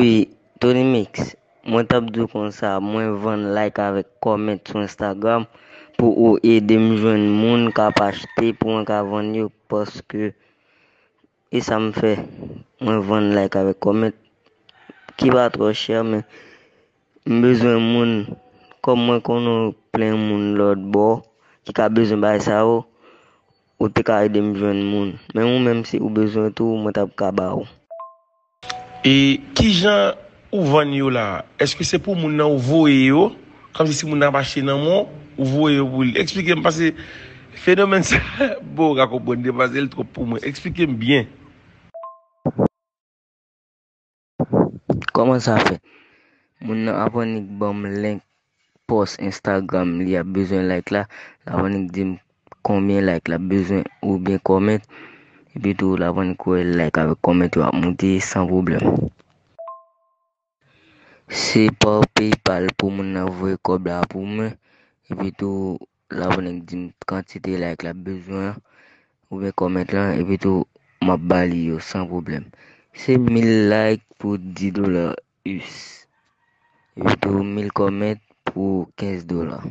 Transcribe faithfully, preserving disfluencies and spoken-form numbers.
Wi, Tony Mix, mwen t ap di w konsa, mwen vann like avèk comment sou Instagram pou ou ede m jwenn moun k ap achte pou mwen ka vann yo, paske e sa m fè. Mwen vann like avèk comment ki pa twò chè, men m bezwen moun, kòm mwen konnen w plen moun lòt bò ki ka bezwen bagay sa yo, ou te ka ede m jwenn moun. Men ou menm, si ou bezwen tou, mwen t ap ka ba ou. E kijan ou vann yo la? Èske se pou moun nan ou voye yo? Kòmsi si moun nan ap achte nan men w, ou voye yo pou li. Eksplike m, paske fenomèn sa, bon, ou ka konprann, demwazèl twòp pou mwen. Eksplike m byen. Kòman sa fèt? Moun nan ap annik ban m link post Instagram li ap bezwen like la, l ap annik di m konbyen like l ap bezwen oubyen comment, epi tou l ap annik wè like avèk comment yo ap moute san pwoblèm. Se pa PayPal pou moun nan voye kòb la pou mwen, epi tou l ap annik di m kantite like l ap bezwen an, oubyen comment lan, epi tou m ap ba li yo san pwoblèm. Se mil like pou dis dola U S, epi tou mil comment pou kenz dola.